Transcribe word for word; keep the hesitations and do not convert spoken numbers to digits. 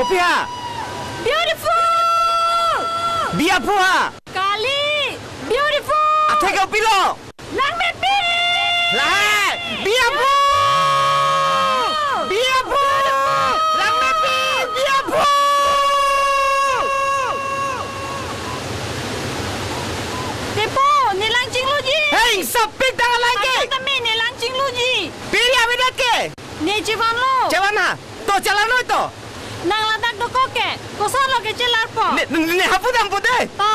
Kopi ha? Beautiful! Bi aphu ha? Kali! Beautiful! Athe ke kopilo? Langmepik! Lahai! Bi aphu! Bi aphu! Langmepik! Bi aphu! Tepo, ne lang chingluji. Hei, sapik dang lang ke. Ata tame ne lang chingluji. Piri avedet ke? Ne chevanlo. Chevan ha. To chala noi to. Nang ladak dokok ke. Kosonlo ke chelarpo. Ne, ne, ne hapu dampo de. To.